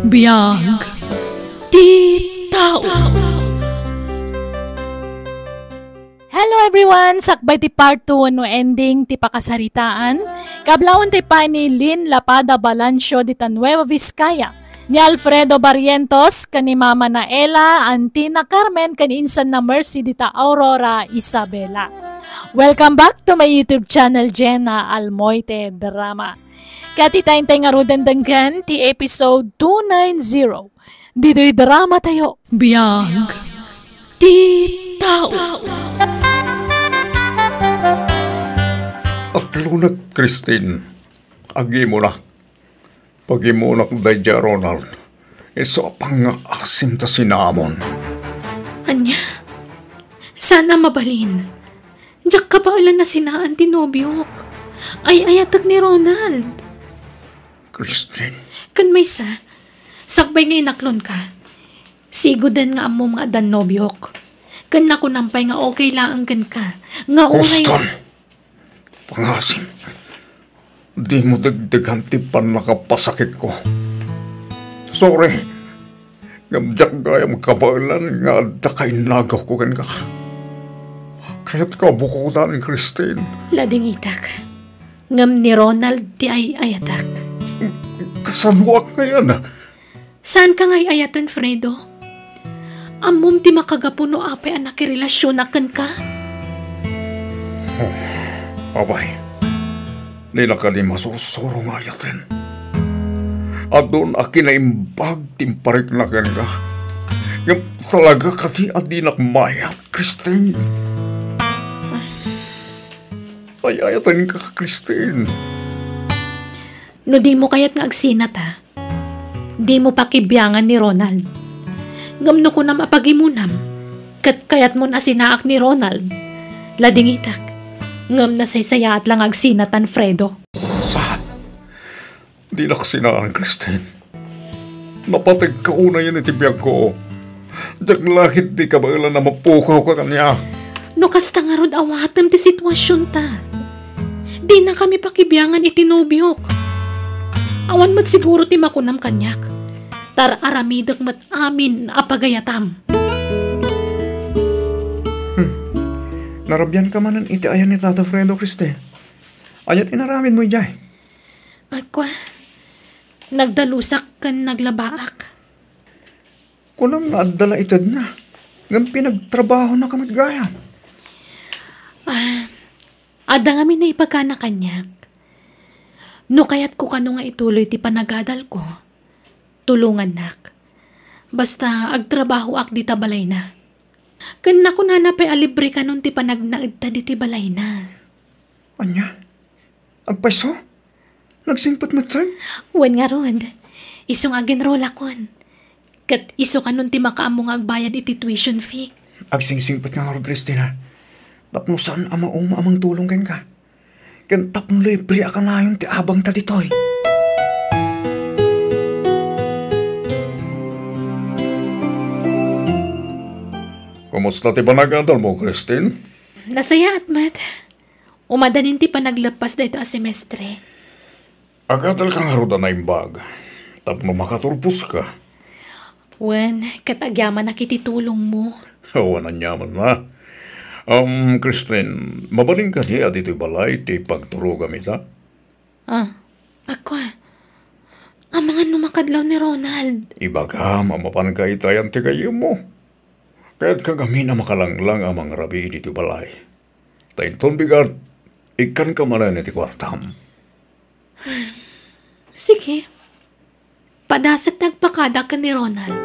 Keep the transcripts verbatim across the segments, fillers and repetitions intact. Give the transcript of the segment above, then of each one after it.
Biag ti tao. Hello everyone! Sakbay ti part two wenno ending ti pakasaritaan, kablawan ti pay ni Lynn Lapada Balancio dita Nueva Vizcaya, ni Alfredo Barrientos, ken ni Mama Naela, Auntie na Carmen, ken insan na Mercy dita Aurora, Isabela. Welcome back to my YouTube channel, Jenna Almoite Drama. Ket ita intay ngaruden denggen ti episode two nine zero. Ditoy drama tayo. Biag ti tao. Aglunak, Christine. Agimunak. Pagimunak daydiay, Ronald. Isu a pangngaasim ta sinaamon. Ania? Saan a mabalin. Diak kabaelan a sinaan ti nobiok. Ay-ayatek ni Ronald. Christine. Ken maysa, sakbay nga inaklonka, siguden nga ammom nga addan nobiok. Ken nakunam pay nga okay laeng kenka, nga uray Houston! Pangasim, dimo degdegan ti pannakapasakitko. Sorry. Ngem diak gayam kabaelan nga adda kainagawko kenka. Kayatko a bukodan, Christine. Ladingitak. Ngem ni Ronald ti ay-ayatak. Kasanoak ngayen? Saanka nga ay-ayaten, Fredo? Ammom ti makagapu no apay a nakirelasionak kenka? Oh, apay, dina kadi masursuro nga ayaten. Adun a kinaimbag ti imparikna kenka. Ngem talaga kadi a dinak mayat, Christine? Ay-ayatenka, Christine. No dimo kayat nga agsinat, a, dimo pakibiangan ni Ronald. Ngem no kunam a pagimunam, ket kayatmon a sinaak ni Ronald, ladingitak. Ngem nasaysayaat la nga agsinatan, Fredo. Saan? Dinak sinaan, Christine. Napategka unayen iti biagko. Diak la ketdi kabaelan a mapukawka kaniak. No kasta ngarud, awatem ti situasionta. Dinakami pakibiangan iti nobiok. Awan met siguro ti makunam kaniak. Tar-aramidek met amin a pagayatam. Hmm. Narabianka manen iti ayan ni Tata Fredo, Christine. Ania ti inaramidmo idiay? Ay, kua, nagdalusak ken naglabaak. Kunam nga adda la itedna, ngem pinagtrabahonaka met gayam. Ah, adda ngamin naibagana kaniak. No kayatko kano nga ituloy ti panagadalko, tulongannak. Basta agtrabahoak dita balayna. Ken nakunana pay a libre kanon ti panagnaedta diti balayna. Ania? Agpayso? Nagsingpet metten? Wen ngarud, isu nga agenrolakon. Ket isu kanon ti makaammo nga agbayad iti tuition fee. Agsingsingpet nga ngarud, Christina, tapno saan a mauma a mangtulong kenka. Ken tapno libre a kanayon ti abangta ditoy. Kumusta ti panagadalmo, Christine? Nasayaat met. Umadanin ti panagleppas daytoy a semestre. Agadalka ngarud a naimbag tapno makaturposka. Wen, ket agyamanak iti tulongmo. Awan aniaman a. Um, Christine, mabalin kadi a ditoy balay ti pagturogam ita? Ah, ako. Amangan no makadlaw ni Ronald. Ibagam a mapanka ita ayan ti gayyemmo. Kayatka ngamin a makalanglang a mangrabii ditoy balay. Ta inton bigat, ikkanka manen iti kuartam. Sige. Padasek ti agpakada ken ni Ronald.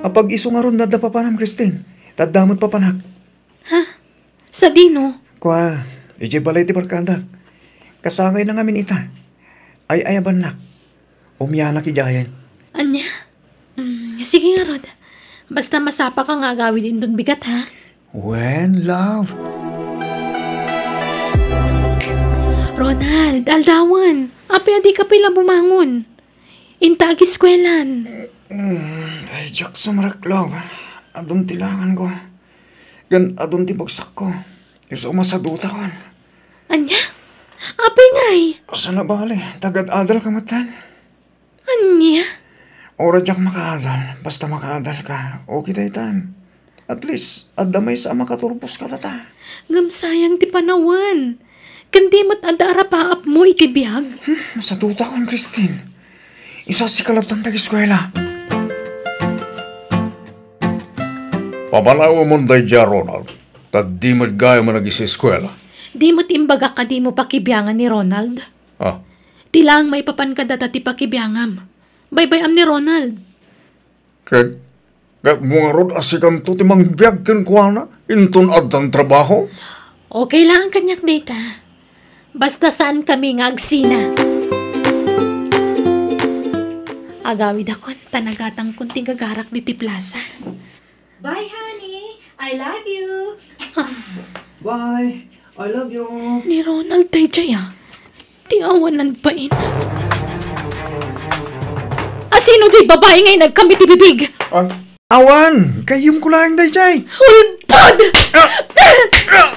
Apag isu ngarud adda papanam, Christine. Ta adda met papanak. Ha? Sadino? Kua, idiay balay ti barkadak. Kasangayna ngamin ita. Ay-ayabannak. Umianak idiayen. Ania? Mm, sige ngarud. Basta masapaka nga agawid inton bigat, ha? Wen, love. Ronald, aldawen. Apay a dika pay la bumangon? Inta agiskuelan. Mm, ay, diak sumrek, love. Adun ti langanko. Ken adun ti bagsakko. Isu a masadutakon. Ania? Apay ngay? Saan a bale, tagad-adal ka metten? Ania? Uray diak makaadal, basta makaadal ka, okay daytan. At least, adda maysa a makaturbos kadata. Ngem sayang ti panawen. Ken di met adda arapaapmo iti biag? Hmm, masadutakon, Christine. Isasika latta ti eskuela. Papanawemon daydiay a Ronald, ta di met gayam a nagis-eskuela. Di met imbagak a dimo pakibiangan ni Ronald? Ah. Ti laeng maipapan kadata ti pakibiangam. Baybay-am ni Ronald. Ket, ket mo ngarud a sikanto ti mangbiag kenkuana, inton addan trabaho? Okay laeng kaniak dayta. Basta saankami nga agsina. Agawidakon, ta nagatangkon ti gagarak ditoy plasa. Bye, honey. I love you. Ah. Bye. I love you. Ni Ronald daydiay, ah. Ti awanan bain. Asino diay babai nga inagkam iti bibig? Ah. Awan! Gayyemko laeng daydiay. Ulbod! Ah! Ah!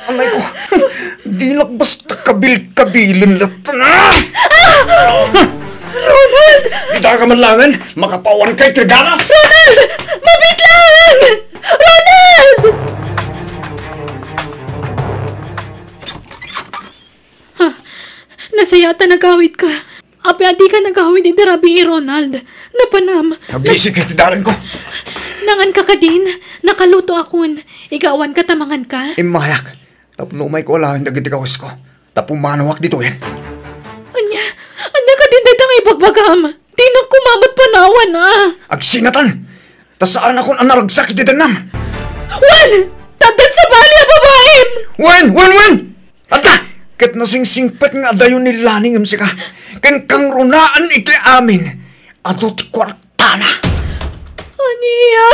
Anay ko, dinak basta kabil-kabilen latta. Ah! Ronald! Ita ka man laengen, makapawan ka iti ganas! Ronald! Mabiit laeng! Ronald! Ha? Nasayaat a nagawidka. Apay a dika nagawid iti rabii, Ronald? Napanam. Agbisi ka iti dalanko. Nanganka kadin, nakalutoakon. Igawanka ta manganka? Immayak. Tapno umayko alaen dagiti kawesko. Ta pumanawak ditoyen. Ania? Ania kadin dayta nga ibagbagam? Dinak koma met panawan, ah. Agsinatan! Ta saanakon a naragsak iti dennam. Wen! Taddan sabali a babaim! Wen! Wen! Wen! Adda! Ket nasingsingpet nga adayo ni Lani ngem sika. Ken kangrunaan iti amin. Adu ti kuartana. Ania?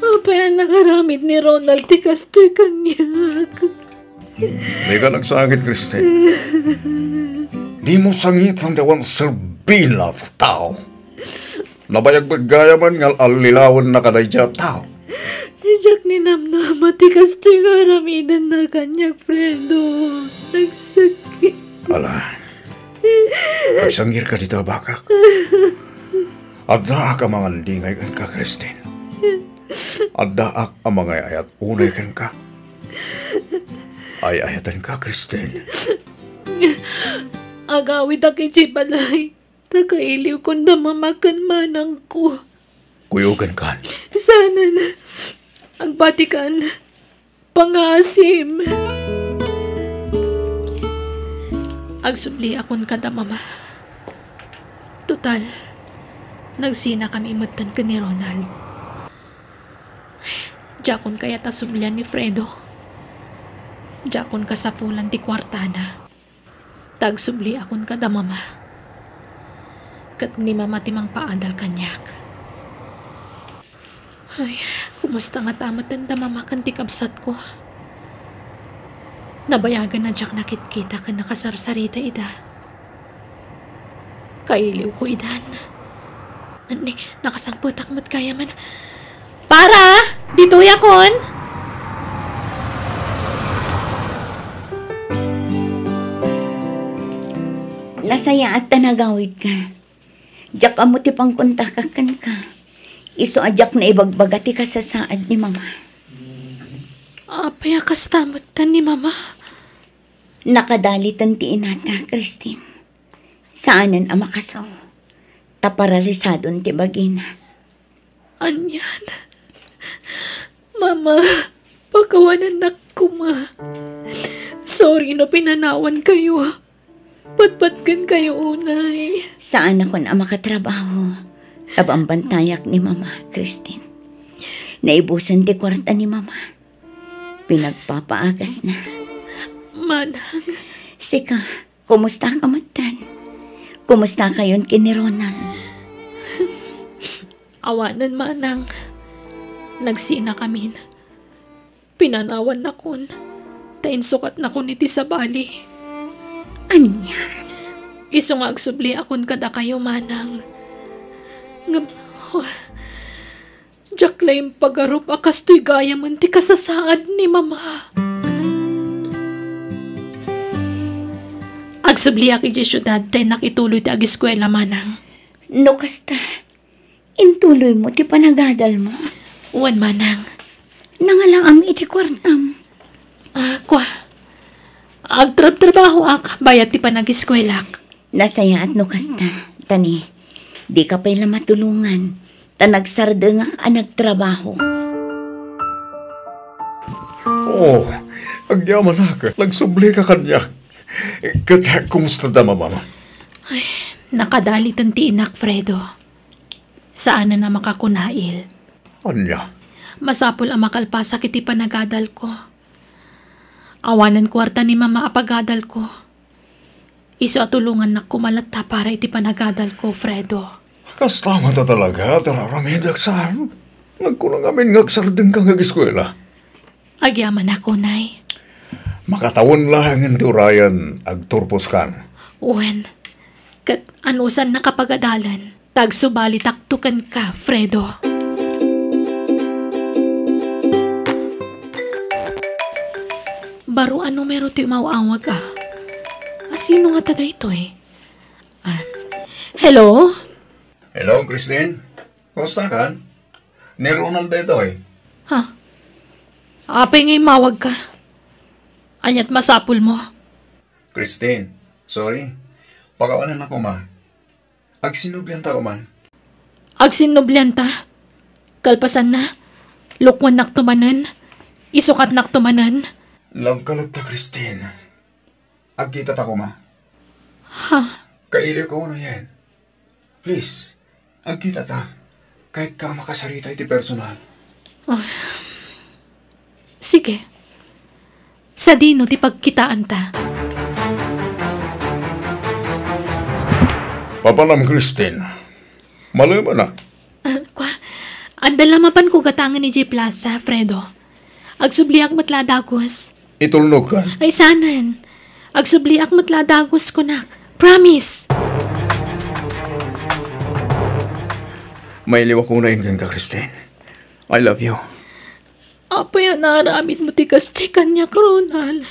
Apay a nakaramid ni Ronald ti kastoy kaniak? Dika nagsangit, Christine. Dimo sangiten ti awan serbina ti tao. Nabayag met gayamen nga al-allilawenna kadaydiay a tao. Diak ninamnama ti kastoy nga aramidenna kaniak, Fredo. Nagsakit. Ala, agsangirka dita, bakak. Addaak a mangandingay kenka, Christine. Addaak a mangay-ayat unay kenka. Ay-ayatenka, Christine. Agawidak idiay balay, ta kailiwkon da mama ken manangko. Kuyogankan. Saanen. Agbatikan. Pangasim. Agsubliakon kada mama. Total, nagsinakami metten ken ni Ronald. Diakon kayat a sublian ni Fredo. Diakon kasapulan ti kuartana. Ta agsubliakon kada mama. Ket ni mama ti mangpaadal kaniak. Ay, kumusta ngata metten da mama ken ti kabsatko? Nabayagan a diak nakitkita ken nakasarsarita ida. Kailiwko idan. Ni, nakasangpetak met gayamen. Para, ditoyakon. Nasayaat ta nagawidka. Diak ammo ti pangkontakak kenka. Isu a diak naibagbaga ti kasasaad ni mama. Apay a kasta metten ni mama? Nakadaliten ti inata, Christine. Saanen a makasaw. Ta paralisadon ti bagina. Anian? Mama, pakawanennak koma. Sorry no pinanawankayo. Patpatgenkayo unay. Saanakon a makatrabaho. Ta bambantayak ni mama, Christine. Naibusen ti kuarta ni mama. Pinagpapaagasna. Manang. Sika, kumusta ka metten? Kumusta kayon ken ni Ronald? Awanen, manang. Nagsinakamin. Pinanawannakon, ta insukatnakon iti sabali. Ania? Isu nga agsubliakon kadakayo, manang. Ngem, oh, diak la impagarup a kastoy gayamen ti kasasaad ni mama. Agsubliak idiay siudad ta innak ituloy ti agiskuela, manang. No kasta, intuloymo ti panagadalmo? Wen, manang. Nangalaam iti kuartam? Ah, kua. Agtrabtrabahoak bayat ti panagiskuelak. Nasayaat no kasta, ta ni, dika pay la matulongan, ta nagsardengak a nagtrabaho. Oh, agyamanak, nagsublika kaniak. Ket, kumusta da, mamam? Ay, nakadaliten ti inak, Fredo. Saanen a makakunail. Ania? Masapul a makalpasak iti panagadalko. Awanen kuarta ni mama a pagadalko. Isu a tulongannak koma latta para iti panagadalko, Fredo. Kasta met a talaga ti ar-aramidek saan? Nagkuna ngamin nga agsardengka nga agiskuela. Agyamanak unay. Makatawen laengen ti urayen agturposkan. Wen, ket anusan nakapagadalen, ta agsubalitakto kenka, Fredo. Baro a numero ti umaw-awag, a. A, sino ngata daytoy? Ah, hello? Hello, Christine? Kumusta kan? Ni Ronald daytoy. Ha? Apay nga immawagka? Aniat masapulmo? Christine, sorry. Pakawanennaka koma. Agsinnublianta koma. Agsinnublianta? Kalpasanna, lukuennakto manen? Isukatnakto manen? Love ka latta, Christine. Agkitata koma. Ha? Kailiwka unayen. Please, agkitata. Kayatko a makasarita iti personal. Ah. Sige. Sadino ti pagkitaanta? Papanam, Christine. Malemen a. Ah, kua, adda la mapanko gatangen idiay plaza, Fredo. Agsubliak met la a dagus. Itulnogkan? Ay, saanen. Agsubliak met la a dagus, kunak. Promise! Mailiwak unayen kenka, Christine. I love you. Apay a naaramidmo ti kas ti kaniak, Ronald?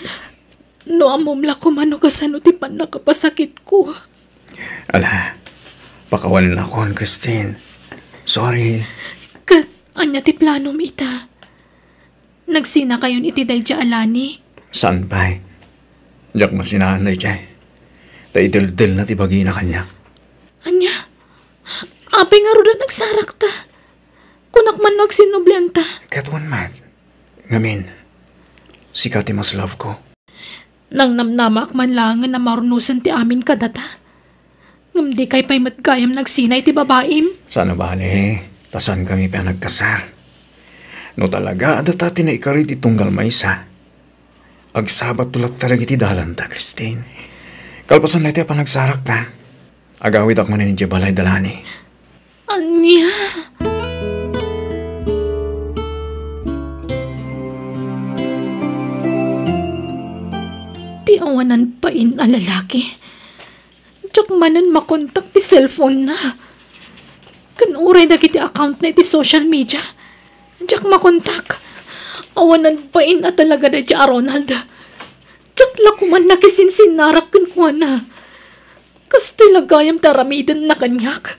No ammom la koma no kasano ti pannakapasakitko. Ala, pakawanennakon, Christine. Sorry. Ket ania ti planom ita? Nagsinakayon iti daydiay a lani? Saan pay. Diak masinaan daydiay. Ta ideldelna ti bagina kaniak. Ania? Apay ngarud a nagsarakta? Kunak man no agsinnublianta. Ket wen man. Ngamin, sika ti mas love ko. Nangnamnamaak man laengen a marunosen ti amin kadata. Ngem dikay pay met gayam nagsina iti babaim? Saan a bale, ta saankami pay a nagkasar. No talaga a data ti naikari ti tunggal maysa, agsabatto latta dagiti dalanta, Christine. Kalpasan daytoy a panagsarakta, agawidak manen idiay balay da Lani. Ania? Ti awanan bain a lalaki. Diak manen makontak ti cellphone-na. Ken uray dagiti account-na iti social media, diak makontak. Awanan bain a talaga daydiay a Ronald. Diak la koman nakisinsinnarak kenkuana. Kastoy la gayam ti aramidenna kaniak.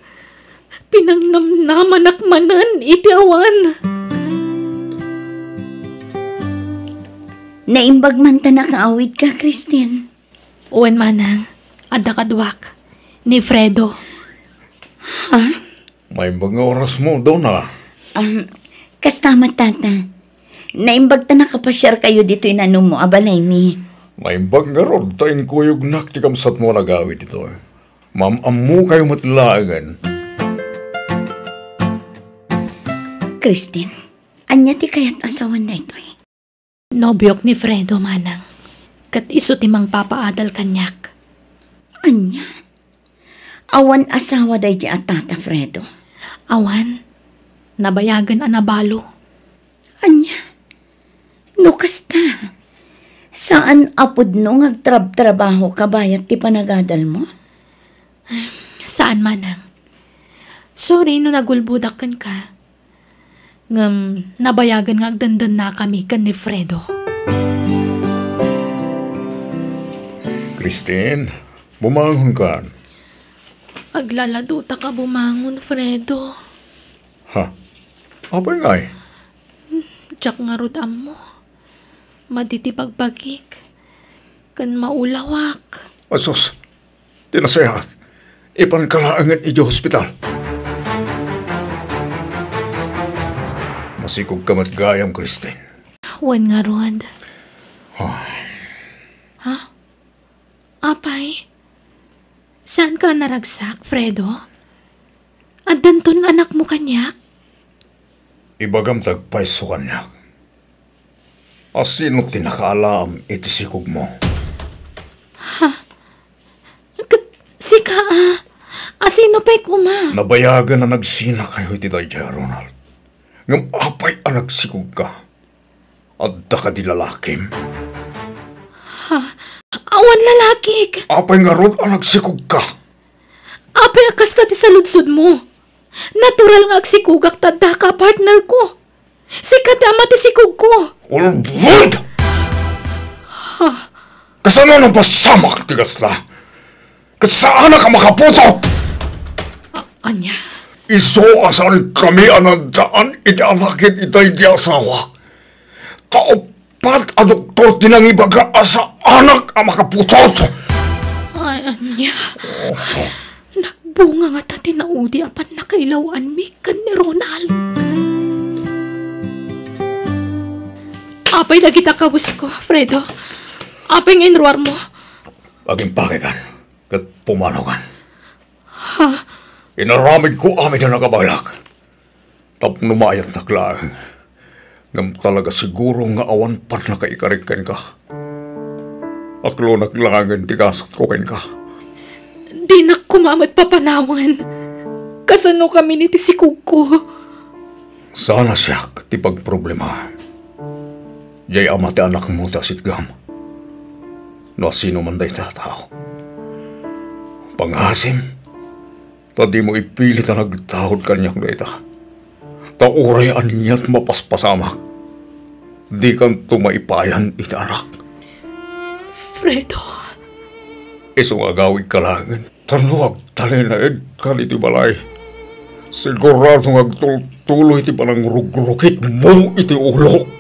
Pinangnamnamanak manen iti awan. Naimbag man ta nakaawidka, Christine. Wen, manang, adda kaduak, ni Fredo. Ha? Maimbag nga orasmo, Donna. Um, kasta met, Tata. Naimbag ta nakapasiarkayo ditoy nanummo a balaymi. Maimbag ngarud ta inkuyognak ti kabsatmo a nagawid ditoy. Maam-ammokayo met laengen. Christine, ania ti kayat a sawen daytoy? Nobiok ni Fredo, manang. Ket isu ti mangpapaadal kaniak. Ania? Awan asawa daydi a Tata Fredo? Awan. Nabayagen a nabalo. Ania? No kasta, saan a pudno nga agtrabtrabahoka bayat ti panagadalmo? Saan, manang. Sorry no nagulbodak kenka. Ngem nabayagen nga agdendennakami ken ni Fredo. Christine, Bumangonkan. Aglaladutaka bumangon, Fredo. Ha? Apay ngay? Diak ngarud ammo. Madi ti bagbagik. Ken maulawak. Asus, ti nasayaat, ipanka laengen idiay hospital. Masikogka met gayam, Christine. Wen ngarud. Ah. Ha? Apay? Saanka a naragsak, Fredo? Addanton anakmo kaniak? Ibagam ti agpayso kaniak. Asino ti nakaalaam iti sikogmo? Ha? Ket sika a? Asino pay koma? Nabayagen a nagsinakayo iti daydiay a Ronald. Ngem apay a nagsikogka? Adda kadi lalakim? Ha? Awan lalakik! Apay ngarud a nagsikogka? Apay a kasta ti saludsodmo? Natural nga agsikogak ta addaka a partner ko. Sika ti ama ti sikogko. Ulbod! Ha? Kasano napasamak ti kasta? Ket saanak a makaputot! A-, ania? Isu a saankami a naaddaan iti anak iti daydi asawak. Ta uppat a doktor ti nangibaga a saanak a makaputot. Ay, ania? Nagbunga ngata ti naudi a pannakailaw-anmi ken ni Ronald. Apay dagita kawesko, Fredo? Apay nga inruarmo? Agimpakekan ket pumanaw kan. Ha? Inaramidko amin a nakabaelak. Tapno maayatnak laeng. Ngem talaga siguro nga awan pannakaikarik kenka. Aklonak laengen ti gasatko kenka. Dinak koma met papanawen. Kasano kami ni ti sikogko? Saan a siak ti pagproblemaem. Diay ama ti anakmo ti asitgam. No asino man dayta a tao. Pangasim, ta dimo ipilit a nagtaud kaniak dayta. Ta uray aniat mapaspasamak, dikanto maipayan iti anak. Fredo. Isu nga agawidka laengen. Ta no agtalinaedkan iti balay, sigurado nga agtultuloy ti panangrugrukitmo iti ulok.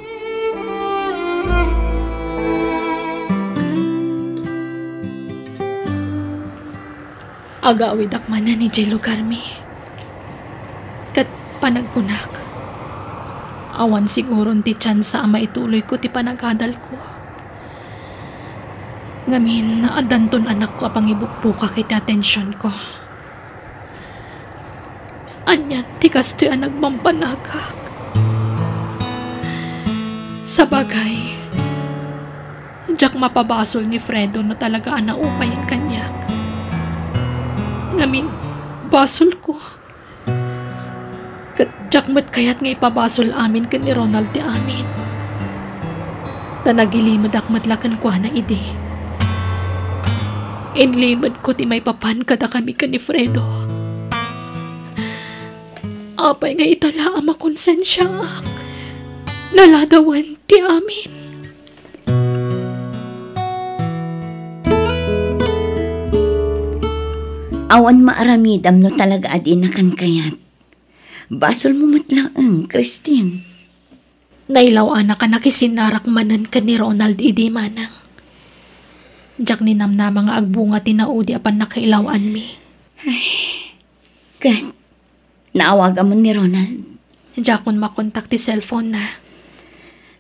Agawidak manen idiay lugarmi. Ket panagkunak, awan siguron ti tiansa a maituloyko ti panagadalko. Ngamin, addanton anakko a pangibukbukak iti atensionko. Anian ti kastoy a nagbambanagak? Sabagay, diak mapabasol ni Fredo no talaga a naupayen kaniak. Ngamin, basolko. Ket diak met kayat nga ipabasol amin ken ni Ronald ti amin. Ta nagilimedak met la kenkuana idi. Inlimedko ti maipapan kadakami ken ni Fredo. Apay nga ita la a makonsensiaak? Naladawen ti amin. Awan maaramidam no talaga a dinakan kayat. Basolmo met laeng, Christine. Nailaw-anak a nakisinarak manen ken ni Ronald idi, manang. Diak ninamnama nga agbunga ti naudi a pannakailaw-anmi. Ay, ket, naawagamon ni Ronald? Diakon makontak ti cellphone-na.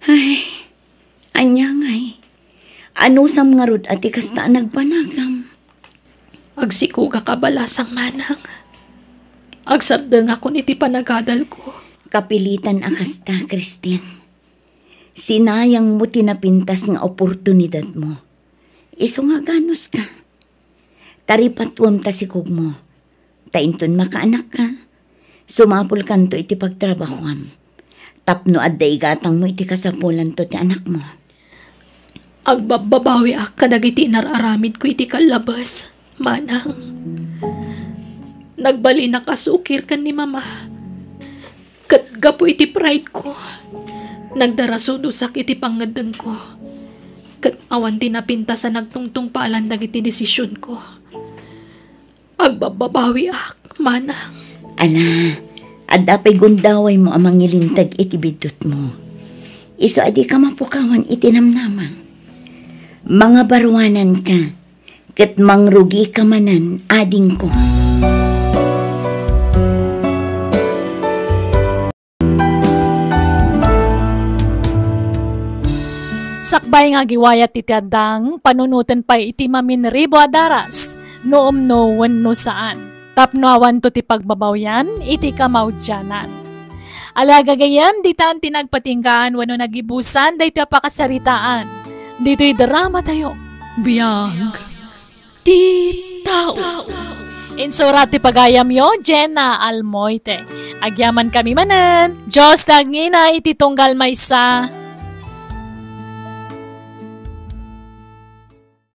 Ay, ania ngay? Anusam ngarud a ti kasta a nagbanagam? Agsikogak a balasang, manang. Agsardengakon iti panagadalko. Kapilitan a kasta, Christine. Sinayangmo ti napintas nga oportunidadmo. Isu nga aganuska. Taripatuem ta sikogmo. Ta inton makaanakka, sumapulkanto iti pagtrabahuam. Tapno adda igatangmo iti kasapulanto ti anakmo. Agbabbabawiak kadagiti inar-aramidko iti kallabes, manang. Nagbalinak a sukir ken ni Mama. Ket gapu iti pride-ko, nagdarasudosak iti pangngeddengko. Ket awan ti napintas a nagtungtungpalan dagiti desisionko. Agbababawiak, manang. Ala, adda pay gundawaymo a mangilinteg iti biddutmo. Isu a dika mapukawan iti namnama. Mangabaruananka, ket mangrugika manen, adingko. Sakbay nga agiwayat iti addang, panunoten pay iti maminribo a daras, no umno wenno saan, tapno awanto ti pagbabawian iti kamaudianan. Ala, gagayyem, ditan ti nagpatinggaan wenno nagibusan daytoy a pakasaritaan. Ditoy drama tayo. Biag ti tao. Insurat ti pagayamyo, Jenna Almoite. Agyaman kami manen. Diyos ti agngina iti tunggal maysa.